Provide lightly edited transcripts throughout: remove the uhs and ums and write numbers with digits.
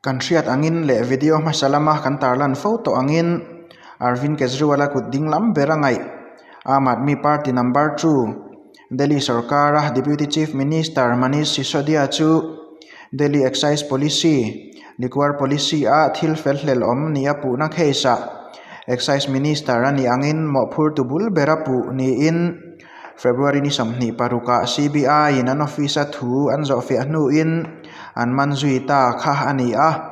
Kan hriat angin leh video hmasa lama kan tarlan fo tawh angin Arvind Kejriwal-a kut ding lam ber a ngaih Aam Aadmi Party number two Delhi sorkara Deputy Chief Minister Manish Sisodia chu Delhi Excise Policy, Liquor Policy a thil fel hlel awm nia puhna case-ah Excise Minister a nih angin mawhphurtu bul bera puh niin February ni 26 ah CBI in an office a thu an zawhfiah hnuin an man zui ta kha a ni a.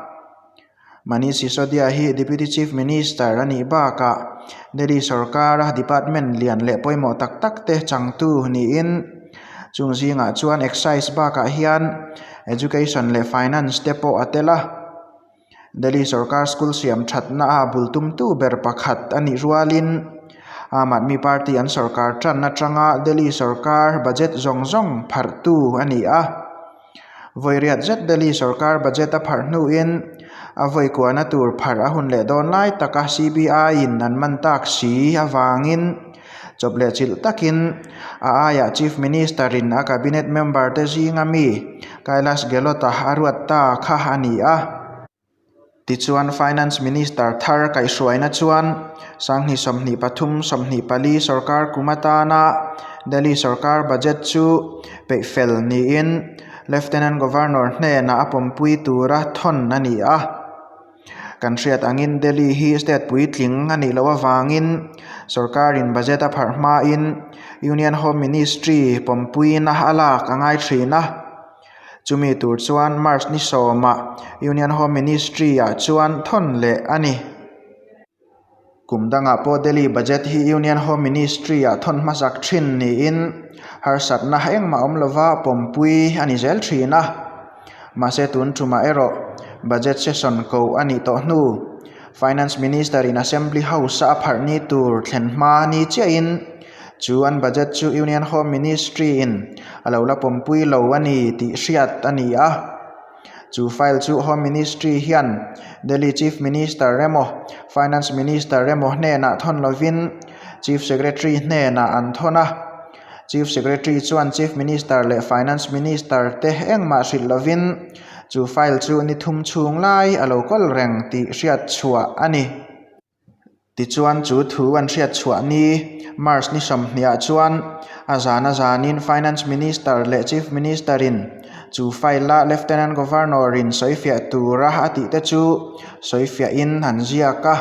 Manish Sisodia hi Deputy Chief Minister a nih bakah Delhi sorkara department lian leh pawimawh tak tak te changtu niin chung zingah chuan Excise bakah hian Education leh Finance te pawh a tel a. Delhi sorkar school siam thatna a bul tumtu ber pakhat a nih rualin Aam Aadmi Party an sorkar tan atanga Delhi sorkar budget zawng zawng pharhtu a ni a. Vawi riat zet Delhi sorkar budget a pharh hnuin a vawi kuahna tur pharh a hun leh dawn lai taka CBI in an man tak si avangin chawp leh chilh takin a aiah Chief Minister in a cabinet member te zinga mi Kailash Gehlot-a a ruat ta kha a ni a. Tichuan Finance Minister thar kaihhruaina chuan Sanghnih 23 24 sorkar kum atana Delhi sorkar budget chu peih fel niin Lieutenant Governor hnenah a pawmpui tura thawn a ni a. Kan hriat angin Delhi hi state puitling a nih loh avangin sorkarin budget a pharh hmain Union Home Ministry pawmpuina a lak a ngai thin a. Chumi tur chuan March ni sawmah Union Home Ministry ah chuan thawn leh a ni. Kum dangah pawh Delhi budget hi Union Home Ministry ah thawn hmasak thin niin harsatna engmah awm lova pawmpui a ni zel thin a. Mahse tun tumah erawh budget session ko a nih tawh hnu Finance Minister in Assembly House a a pharh ni tur thlen hma ni chiahin chu an budget chu Union Home Ministry in a lo la pawmpui lo a ni tih hriat a ni a. Chu file chu Home Ministry hian Delhi Chief Minister emaw Finance Minister emaw hnenah thawn lovin Chief Secretary hnenah an thawn a. Chief Secretary chuan Chief Minister leh Finance Minister te engmah hrilh lovin chu file chu ni thum chhung lai a lo kawl reng tih hriat chhuah a ni. Tichuan chu thu an hriat chhuah ni March ni sawmhniah chuan a zan a zanin Finance Minister leh Chief Minister in chu file a Lieutenant Governor in sawifiah tura a tih te chu sawifiahin an ziak a.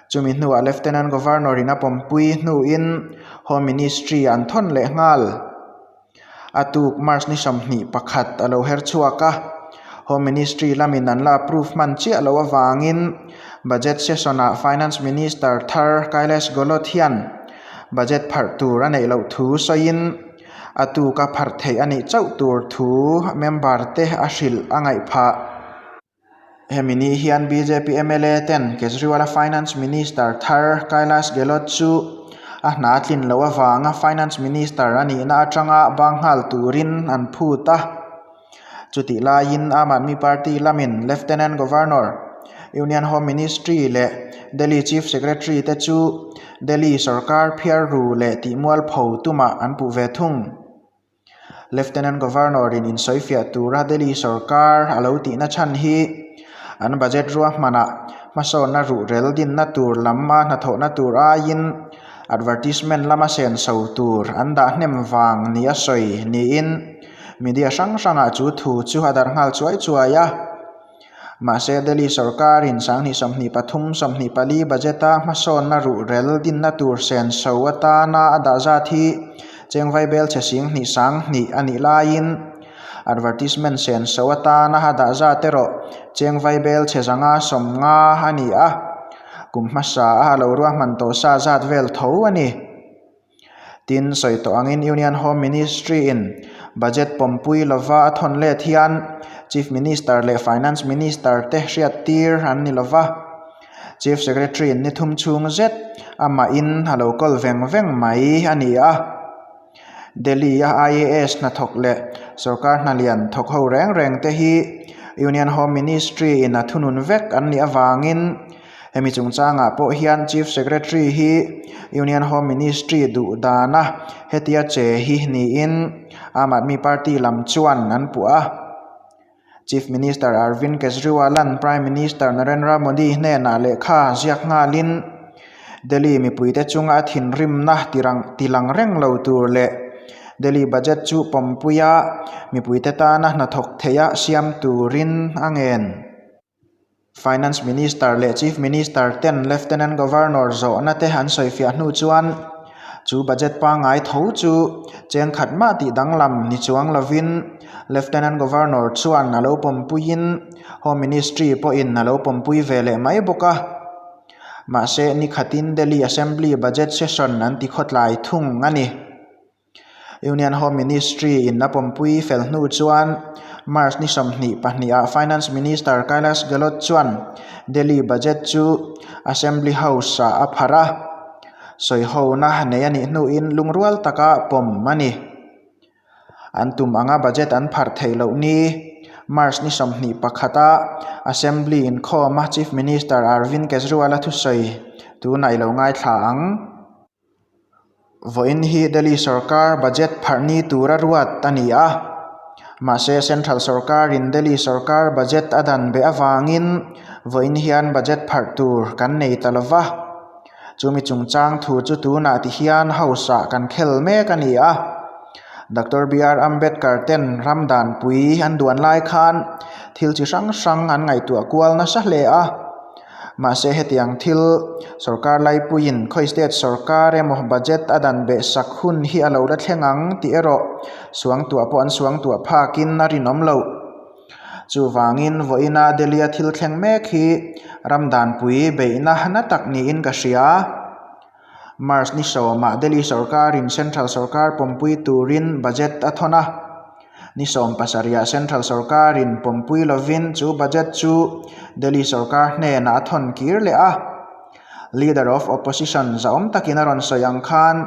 Chumi hnuah Lieutenant Governor in a pawmpui hnuin Home Ministry an thawn leh nghal. A tuk March ni 21 a lo her chhuak a, Home Ministry lamin an la approve hman chiah loh avangin Budget Session ah Finance Minister thar Kailash Gehlot hian budget pharh tur a neih loh thu sawiin a tuka pharh theih a nih chauh tur thu member te a hrilh a ngaih phah. Hemi ni hian bjp mla ten Kejriwal-a Finance Minister thar Kailash Gehlot chu a hna tlin loh avanga Finance Minister a nihna atanga bang nghal turin an phut a. Chutih laiin Aam Aadmi Party lamin Lieutenant Governor, Union Home Ministry leh Delhi Chief Secretary te chu Delhi sorkar phiarru leh tihmualpho tumah an puh ve thung. Lieutenant Governor in insawifiah tura Delhi sorkar a lo tihna chhan hi an budget ruahmanah hmasawnna ruhrel dinna tur lama hnathawhna tur aiin advertisement lama senso tur an dah hnem vang nia sawi niin media hrang hrangah chu thu chu a darh nghal chuai chuai a. Mahse Delhi sorkarin sanghnih 23 24 budget-a hmasawnna ruhrel dinna tur senso atana a dah zat hi cheng vaibel chhe sing hnih sang hnih a nih laiin advertisement senso atana a dah zat erawh cheng vaibel chhe zanga sawmnga a ni a, kum hmasa a lo ruahman tawh sa zat vel tho a ni. Tin, sawi tawh angin Union Home Ministry in budget pawmpui lova a thawn let hian Chief Minister leh Finance Minister te hriat tir an ni lova. Chief Secretary in ni thum chhung zet amahin a lo kawl veng veng mai a ni a. Delhi a IAS hnathawk leh sorkar hna lian thawk ho reng reng te hi Union Home Ministry in a thunun vek an nih avangin Hemi chungchangah pawh hian Chief Secretary hi Union Home Ministry duh dana hetia che hi niin Aam Aadmi Party lam chuan an puh a. Chief Minister Arvind Kejriwal-a'n Prime Minister Narendra Modi hnenah lehkha ziak nghalin Delhi mipuite chunga a thinrimna tilang reng lo tur leh Delhi budget chu pawmpuia mipuite tana hnathawk theia siam turin a ngen. Finance Minister leh Chief Minister ten Lieutenant Governor zawhna te an sawifiah hnu chuan chu budget pangngai tho chu cheng khat mah tih danglam ni chuang lovin Lieutenant Governor chuan a lo pawmpuiin Home Ministry pawhin a lo pawmpui ve leh mai bawk a. Mahse ni khatin Delhi Assembly Budget Session an ti khawtlai thung a ni. Union Home Ministry in a pawmpui fel hnu chuan March ni 22 ah Finance Minister Kailash Gehlot chuan Delhi budget chu Assembly House ah a pharh a, sawihona nei a nih hnuin lungrual taka pawm a ni. An tum anga budget an pharh theih loh ni March ni 21 a Assembly inkhawma Chief Minister Arvind Kejriwal a thusawi tunah i lo ngaithla ang. Vawiin hi Delhi sorkar budget pharh ni tura ruat a ni a, mahse Central sorkarin Delhi sorkar budget a dan beh avangin vawiin hian budget pharh tur kan nei ta lo va, chumi chungchang thu chu tunah ti hian House ah kan khel mek a ni a. Doctor BR Ambedkar ten ram danpui an duan lai khan thil chi hrang hrang an ngaihtuah kual nasa hle a. Mahse hetiang thil sorkar laipuiin khawi state sorkar emaw budget a dan beh sak hun hi a lo la thleng ang tih erawh suangtuah pawh an suangtuah phakin a rinawm loh. Chuvangin vawiina Delhi a thil thleng mek hi ram danpui beihna na tak niin ka hria. March ni sawmah Delhi sorkarin Central sorkar pawmpui turin budget a thawn a. Ni 70ah Central sorkarin pawmpui lovin chu budget chu Delhi sorkar hnenah a thawn kir leh a. Leader of Opposition zahawm takin a rawn sawi ang khan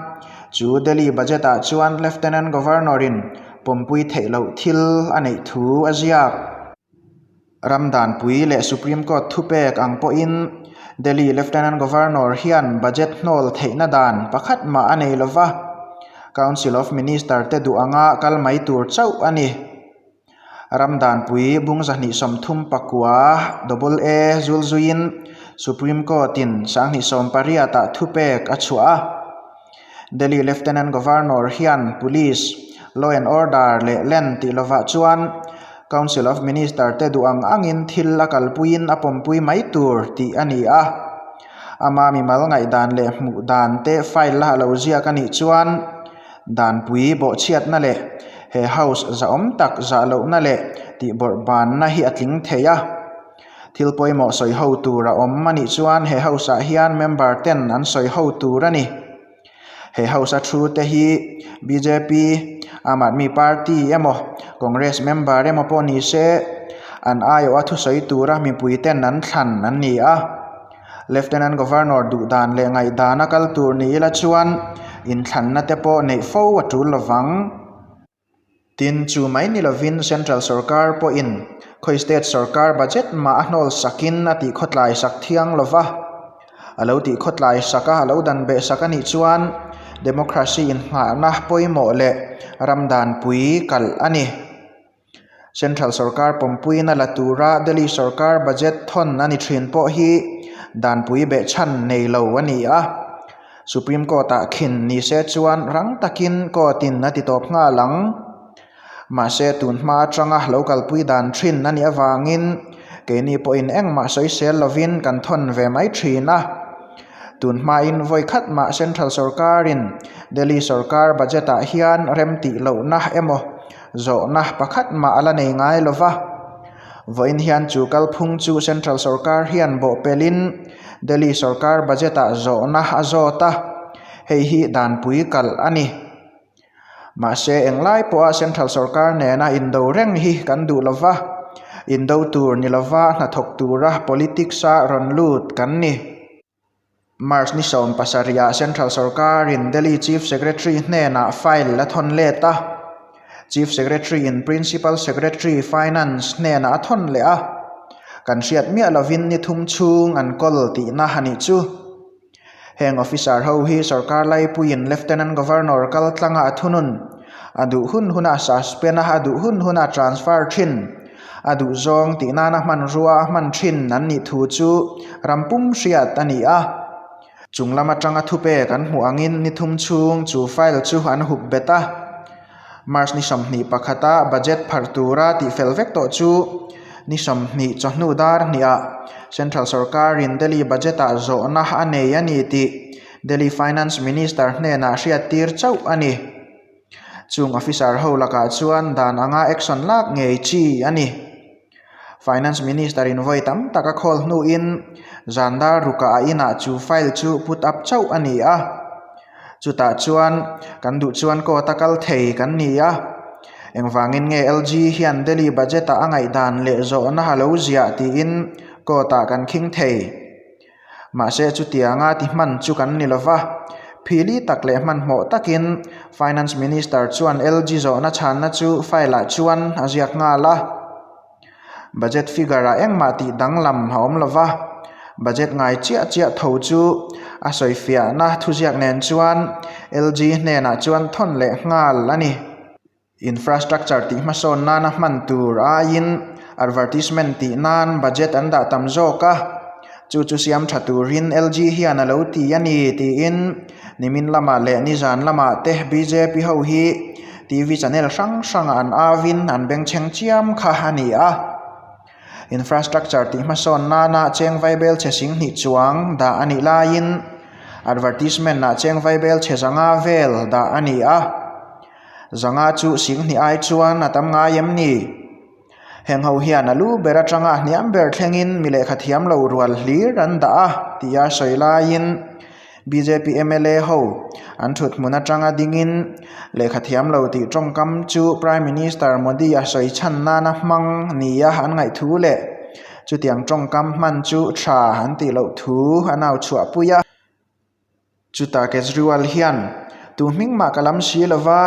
chu Delhi budget ah chuan Lieutenant Governor-in pawmpui theih loh thil a neih thu a ziak. Ram danpui leh Supreme Court thupek ang pawhin Delhi Lieutenant Governor hian budget hnawl theihna dan pakhat mah a nei lova, Council of Minister te duh anga kal mai tur chauh a ni. Ram danpui bung 239 double A zul zuiin Supreme Court-in 2018 ah thupek a chhuah a. Delhi Lieutenant Governor hian Police, Law and Order leh Land tih lovah chuan Council of Minister te duh ang angin thil a kalpuiin a pawmpui mai tur tih a ni a. Ama mimal ngaihdan leh hmuh dan te file a lo ziak a nih chuan danpui bawhchhiatna leh he House zahawm tak zah lohna leh tihbawrhbanna hi a tling thei a. Thil pawimawh sawi ho tur a awm a nih chuan he house ah hian member ten an sawi ho tur a ni. He house a thu te hi bjp, Aam Aadmi Party emaw Congress member emaw pawh ni se an aiawh a thusawi tura mipui ten an thlan an ni a. Lieutenant Governor duh dan leh ngaihdan a kal tur ni ila chuan inthlanna te pawh neih fo a tul lovang. Tin, chu mai ni lovin Central sorkar pawhin khawi state sorkar budget mah a hnawl sakin a tih khawtlai sak thiang lova, a lo tih khawtlai sak a, a lo dan beh sak a nih chuan democracy inngahna pawimawh leh ram danpui kalh a ni. Central sorkar pawmpuina la tura Delhi sorkar budget thawn a ni thin pawh hi danpui behchhan nei lo a ni a. Supreme Court ah khin ni se chuan rang takin court in a ti tawp nghal ang. Mahse tun hma atanga lo kalpui dan thin a nih avangin keini pawhin engmah sawisel lovin kan thawn ve mai thin a. Tun hmain vawi khat mah Central sorkarin Delhi sorkar budget ah hian rem tih lohna emaw zawhna pakhat mah a la nei ngai lova. Vawiin hian chu kalphung chu Central sorkar hian bawhpelhin Delhi sorkar budget ah zawhna a zawt a, hei hi danpui kalh a ni. Mahse englai pawha Central sorkar nena indo reng hi kan duh lova, indo tur ni lova hnathawk tura politics a rawn lut kan ni. March ni 17 ah Central sorkarin Delhi Chief Secretary hnenah file a thawn let a, Chief Secretary in Principal Secretary, Finance, hnenah a thawn leh a, kan hriat miah lovin ni thum chhung an kawl tihna a nih chu. Heng officer ho hi sorkar laipuiin Lieutenant Governor kal tlanga a thunun, a duh hun huna suspend a, a duh hun huna transfer thin. A duhzawng tih nana hmanrua a hman thin an nih thu chu ram pum hriat a ni a. Chung lam atanga thupek an hmuh angin ni thum chhung chu file chu an hup bet a. March ni 21 a budget pharh tura tihfel vek tawh chu ni 20 chawhnu dar hnihah Central sorkarin Delhi budget-ah zawhna a nei a ni tih Delhi Finance Minister hnenah hriattir chauh a ni. Chung officer ho lakah chuan dan anga action lak ngei chi a ni. Finance Minister in vawi tam tak a call hnuin zan dar rukah a inah chu file chu put up chauh a ni a. Chutah chuan kan duh chuan court a kal thei kan ni a. Engvangin nge LG hian Delhi budget ah a ngaihdan leh zawhna a lo ziah tiin court ah kan khing thei. Mahse chutianga ti hman chu kan ni lova, phili tak leh hmanhmawh takin Finance Minister chuan LG zawhna chhanna chu file ah chuan a ziak nghal a. Budget figure ah engmah tih danglam a awm lova, budget ngai chiah chiah tho chu a sawifiahna thuziak nen chuan LG hnenah chuan thawn leh nghal a ni. Infrastructure tih hmasawn nana hman tur aiin advertisement tih nan budget an dah tam zawk a, chu chu siam tha turin LG hian a lo ti a ni tiin nimin lamah leh nizan lamah te bjp ho hi TV channel hrang hrangah an auin an bengchheng chiam kha a ni a. Infrastructure tih hmasawn nana cheng vaibel chhe sing hnih chuang dah a nih laiin advertisement ah cheng vaibel chhe zanga vel dah a ni a. Zanga chu sing hnih ai chuan a tam ngai em ni? Heng ho hian a lu ber atanga a hniam ber thlengin mi lehkha thiam lo rual hlir an dah a tia sawi laiin bjp mla ho an thut hmun atanga dingin lehkha thiam lo tih tawngkam chu Prime Minister Modi a sawi chhan nana hmang nia an ngaih thu leh chutiang tawngkam hman chu tha an tih loh thu an au chhuah pui a. Chutah Kejriwal hian, Tu hming mah ka lam si lova,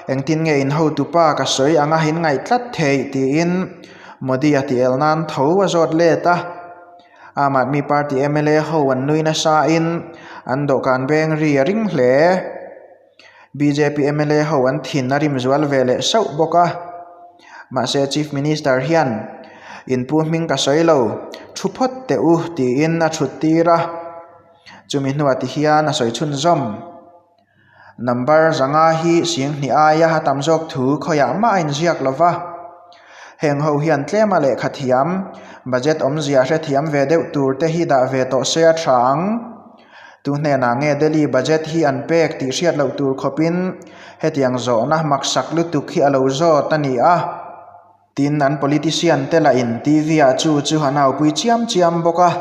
engtin nge in hotupa ka sawi anga in ngaih tlat theih? tiin Modi a ti el nan tho a zawt let a. Aam Aadmi Party mla ho an nui nasain an dawhkan beng ri a ring hle. Bjp mla ho an thin a rim zual ve leh sauh bawk a. Mahse Chief Minister hian, In pu hming ka sawi lo, thu phawt teh u tiin a thut tir a. Chumi hnuah ti hian a sawi chhunzawm. Number 5 hi 2000 aia a tam zawk thu khawiah mah a inziak lo va. Heng ho hian tlema lehkha thiam, budget awmzia hrethiam ve deuh tur te hi dah ve tawh se a tha ang. Tu hnenah nge Delhi budget hi an pek tih hriat loh tur khawpin hetiang zawhna maksak lutuk hi a lo zawt a ni a. Tin, an politician te lahin TV ah chu chu an aupui chiam chiam bawk a.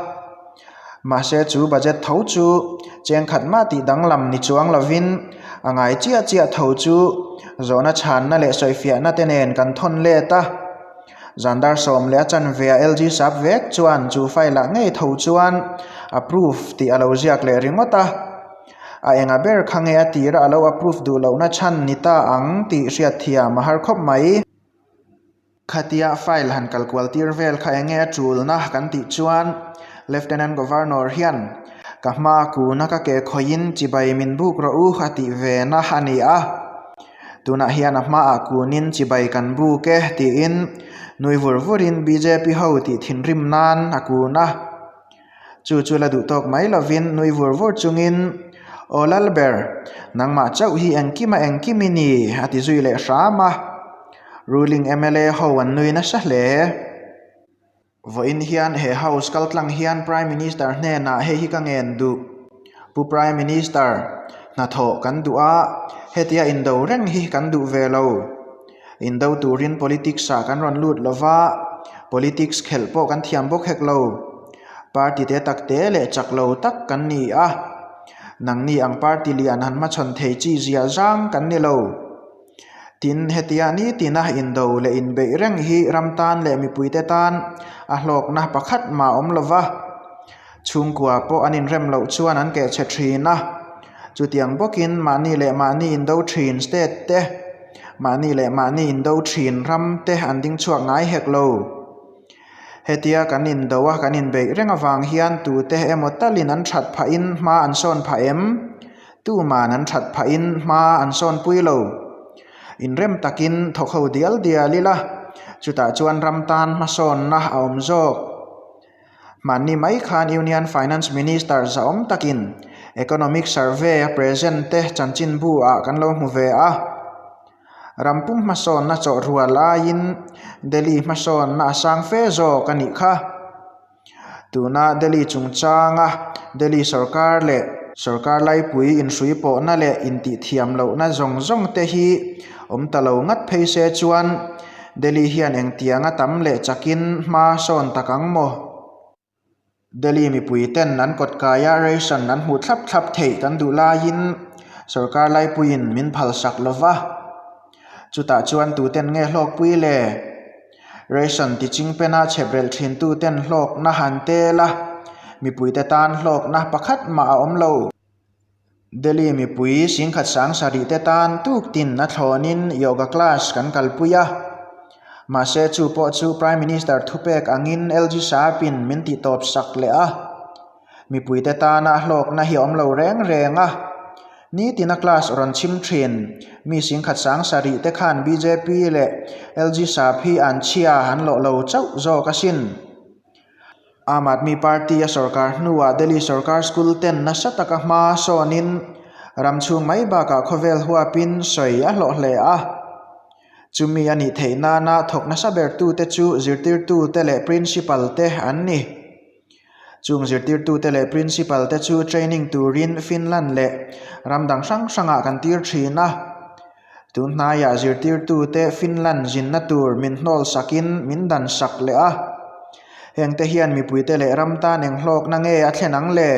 Mahse chu budget tho chu cheng khat mah tih danglam ni chuang lovin a ngai chiah chiah tho chu zawhna chhanna leh sawifiahna te nen kan thawn let a. Zandar 10 leh a chanve a LG sap vek chuan chu file ah ngei tho chuan approve tih a lo ziak leh ringawt a. A enga ber kha nge a tira a lo approve duh lohna chhan ni ta ang tih hriatthiam a har khawp mai. Khatia file han kal kual tir vel kha enge a tulna kan tih chuan Lieutenant Governor hian ka hma kuna ka ke khawihin chibai min buk rawh u a tih ve na a ni a. Tunah hian a hmaah kunin chibai kan buk e tiin nui vur vurin bjp ho tih thinrim nan a kun a. Chu chu la duh tawk mai lovin nui vur vur chungin, Aw Lalber, nangmah chauh hi engkim a engkim i ni, a ti zui leh hram a. Ruling mla ho an nui nasa hle. Vawiin hian he House kaltlang hian Prime Minister hnenah hei hi ka ngen duh. Pu Prime Minister, hnathawh kan duh a, hetia indo reng hi kan duh ve lo. Indo turin politics ah kan rawn lut lo va, politics khelh pawh kan thiam bawk hek lo. Party te tak te leh chak lo tak kan ni a, nangni ang party lian han hmachhawn thei chi zia zang kan ni lo. Tin, hetia nitina indo leh inbeih reng hi ram tan leh mipuite tan a hlawkna pakhat mah awm lo va. Chhungkua pawh an inrem loh chuan an keh chhe thin a, chutiang bawkin mahni leh mahni indo thin state te, mahni leh mahni indo thin ram te an ding chhuak ngai hek lo. Hetia kan indo a kan inbeih reng avang hian tute emaw talin an that phahin hma an sawn phah em? Tuman an that phahin hma an sawn pui lo. Inrem takin thawk ho dial dial ila. chutah chuan ram tan hmasawnna a awm zawk. Hmanni mai khan Union Finance Minister zahawm takin Economic Survey a present te chanchinbu ah kan lo hmu ve a. Ram pum hmasawnna chawhrual aiin Delhi hmasawnna a sang fe zawk a nih kha. Tuna Delhi chungchanga Delhi sorkar leh sorkar laipui inhrui pawhna leh intihthiam lohna zawng zawng te hi awm ta lo ngat phei se chuan Delhi hian engtianga tam leh chakin hma sawn tak ang maw? Delhi mipui ten an kawt kaia ration an hmuh thlap thlap theih kan duh laiin sorkar laipuiin min phalsak lo va. Chutah chuan tuten nge hlawkpui le? Ration ti chingpena chheprelh thintuten hlawkna han tel a, mipuite tan hlawkna pakhat mah a awm lo. Delhi mipui singkhat sang sarih te tan tuktin a thlawnin yoga class kan kalpui a. Mahse chu pawh chu Prime Minister thupek angin LG Sharp-in min tihtawp sak leh a. Mipuite tana hlawkna hi a awm lo reng reng a. Nitina class rawn chhim thin mi singkhat sang sarih te khan bjp leh LG Sap hi an chhia an lawh lo chauh zawk asin. Aam Aadmi Party a sorkar hnuah Delhi sorkar school ten nasa taka hma sawnin ram chhung mai bakah khawvel huapin sawi a hlawh hle a. Chumi a nih theih nana thawk nasa bertute chu zirtirtute leh principal te an ni. Chung zirtirtute leh principal te chu training turin Finland leh ram dang hrang hrangah kan tir thin a. Tun hnaiah zirtirtute Finland zinna tur min hnawl sakin min dan sak leh a. Hengte hian mipuite leh ram tan eng hlawkna nge a thlen ang le?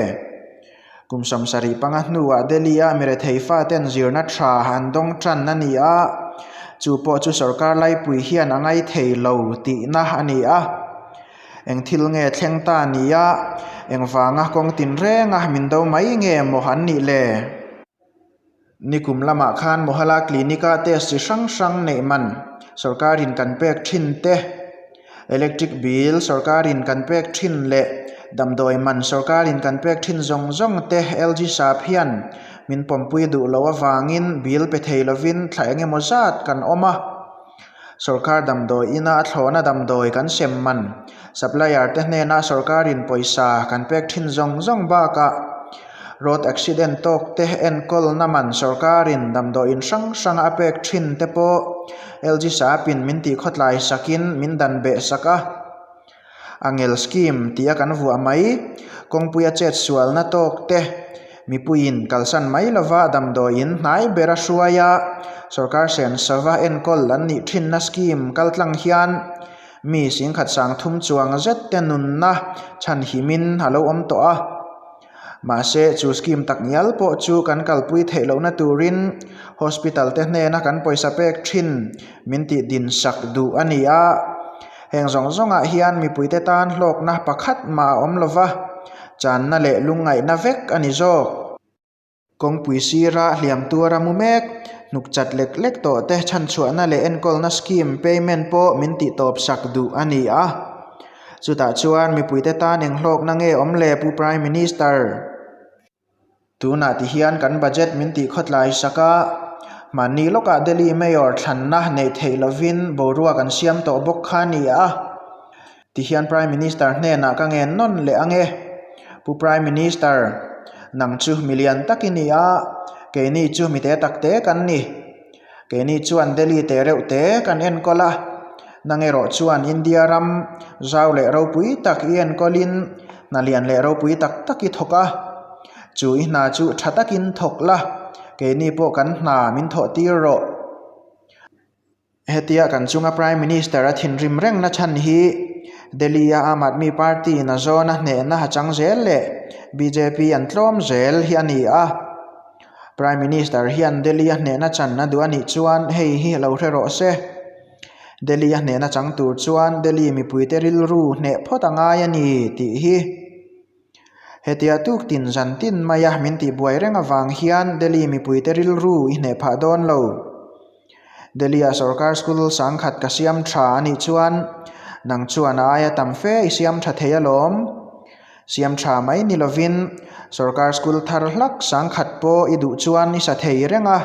Kum 75 hnuah Delhi-a mirethei faten zirna tha an dawng tan a ni a, chu pawh chu sorkar laipui hian a ngaithei lo tihna a ni a. Eng thil nge thleng ta ni a, engvanga kawng tinrenga min do mai nge maw an nih le? Nikum lamah khan Mohalla Clinic-a test chi hrang hrang neih man sorkarin kan pek thin te, electric bill sorkarin kan pek thin leh damdawi man sorkarin kan pek thin zawng zawng te LG Sap hian min pawmpui duh loh avangin bill pe thei lovin thla eng emaw zat kan awm a. Sorkar damdawi ina a thlawhna damdawi kan sem man, supplier te hnena sorkarin pawisa kan pek thin zawng zawng bakah road accident tawk te enkawlna man sorkarin damdawiin hrang hranga a pek thin te pawh LG Sapin min tih khawtlai sakin min dan beh sak a. Angel scheme tia kan vuah mai, kawngpuia chet sualna tawk te, mipuiin kalsan mai lova damdawiin hnai bera hruaia sorkar sensava enkawl an nih thinna scheme kaltlang hian mi singkhat sang thum chuang zet te nunna chhanhimin a lo awm tawh a. Mahse, chu scheme tak ngial pawh chu kan kalpui theih lohna turin hospital te hnena kan pawisa pek thin min tih din sak duh a ni a. Heng zawng zawngah hian mipuite tan hlawkna pakhat mah a awm lova, channa leh lungngaihna vek a ni zawk. Kawngpui sira hliam tuara mu mek, hnuk chat lek lek tawh te chhanchhuahna leh enkawlna scheme payment pawh min tih tawp sak duh a ni a. Chutah chuan mipuite tan eng hlawkna nge awm le Pu Prime Minister? Tunah ti hian kan budget min tih khawtlai sak a, mahni lawkah Delhi Mayor thlanna neih theih lovin boruak an siam tawh bawk kha a ni a. Tihian Prime Minister hnenah ka ngen nawn leh ang e. Pu Prime Minister, nang chu mi lian tak i ni a, keini chu mi te tak te kan ni. Keini chuan Delhi te reuh te kan enkawl a, nang erawh chuan India ram zau leh ropui tak i enkawlin hna lian leh ropui tak tak i thawk a. Chu i hna chu tha takin thawk la, keini pawh kan hna min thawh tir rawh. Hetia kan chunga Prime Minister a thinrim rengna chhan hi Delhi-a Aam Aadmi Party in a zawna hnehna a chang zel leh bjp an tlawm zel hi a ni a. Prime Minister hian Delhi-a hnehna chan a duh a nih chuan hei hi lo hre rawh se. Delhi-a hnehna chang tur chuan Delhi mipuite rilru hneh phawt a ngai a ni tih hi. Hetia tuk tin zan tin maia min tihbuai reng avang hian Delhi mipuite rilru i hneh phah dawn lo. Delhi-a sorkar school sangkhat ka siam tha a nih chuan nang chuan a aia tam fe i siam tha thei alawm. Siam tha mai ni lovin sorkar school thar hlak sangkhat pawh i duh chuan i sa thei reng a.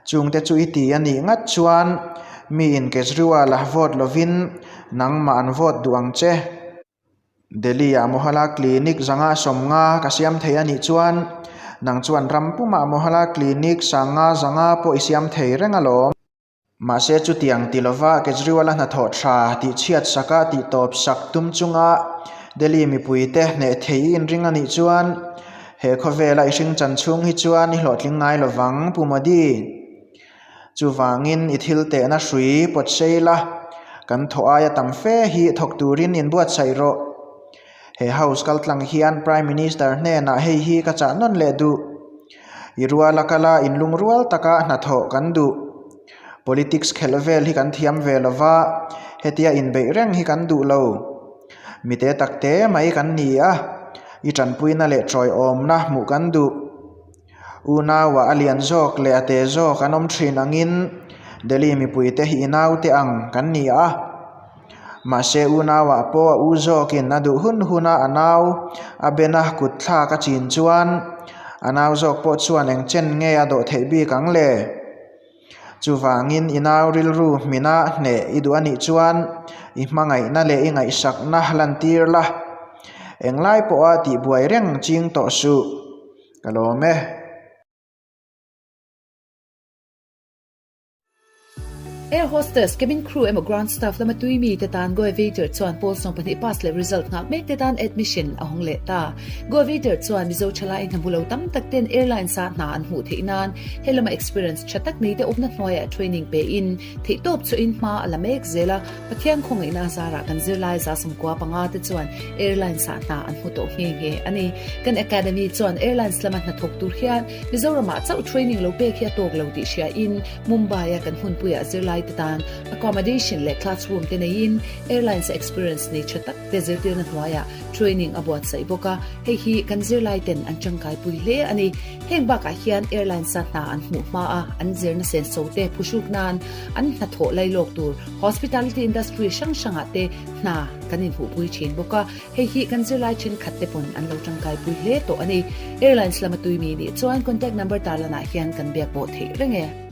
Chungte chu i ti a nih ngat chuan. Miin Kejriwal-a vote lovin nangmah an vote duh ang che. Delhi-ah Mohalla Clinic zanga 50 ka siam thei a nih chuan nang chuan ram pumah Mohalla Clinic sanga zanga pawh i siam thei reng alawm. Mahse chutiang ti lova Kejriwal-a hnathawh tha tih chhiat saka tih tawp sak tum chunga Delhi mipuite hneh thei i inring a nih chuan he khawvela i hring chan chhung hi chuan i hlawhtling ngai lovang Pu Modi. Chuvangin i thil tehna hrui pawt sei la, kan thawh aia tam fe hi thawk turin inbuatsaih rawh. He House kaltlang hian Prime Minister hnenah hei hi ka chah nawn leh duh. I ruala kala inlungrual taka hnathawh kan duh. Politics khelh vel hi kan thiam ve lo va, hetia inbeih reng hi kan duh lo. Mite takte mai kan ni a, i tanpuina leh tawiawmna hmuh kan duh. Unauah a lian zawk leh a te zawk an awm thin angin Delhi mipuite hi i naute ang kan ni a. Mahse unauah pawh a u zawkin a duh hun huna a nau a bena kut thlak a chin chuan a nau zawk pawh chuan eng chen nge a dawh theih bik ang le? Chuvangin i nau rilru hmina hneh i duh a nih chuan i hmangaihna leh i ngaihsakna lantir la. Englai pawha tihbuai reng ching tawh suh. Ka lawm e. Air hostess, cabin crew emaw ground staff lama tui mi te tan Goa Waiter chuan pawl 12 pass leh result nghak mek te tan admission a hawng leh ta. Goa Waiter chuan Mizo thalai hna hmu lo tam tak ten airlines a hna an hmuh theih nan he lama experience tha tak nei te awmna hnuaiah training pe in theihtawp chhuahin hma a la mek zel a. Pathian khawngaihna zarah kan zirlai 95 te chuan airlines ah hna an hmu tawh nghe nghe a ni. Kan academy chuan airlines lama hnathawk tur hian Mizoramah chauh training lo pek hi a tawk lo tih hriain Mumbai-a kan hmunpuiah zirlai te tan accommodation leh classroom te neiin airlines a experience nei tha tak te zirtirna hnuaiah training a buatsaih bawk a, hei hi kan zirlai ten an tangkaipui hle a ni. Heng bakah hian airlines a hna an hmuh hma a, an zirna senso te phuhruk nan an hnathawh lailawk tur hospitality industry hrang hrangah te hna kan inhmuhpui thin bawk a, hei hi kan zirlai thenkhat te pawn an lo tangkaipui hle tawh a ni. Airlines lama tui mi nih chuan contact number tarlanah hian kan biak pawh theih reng e.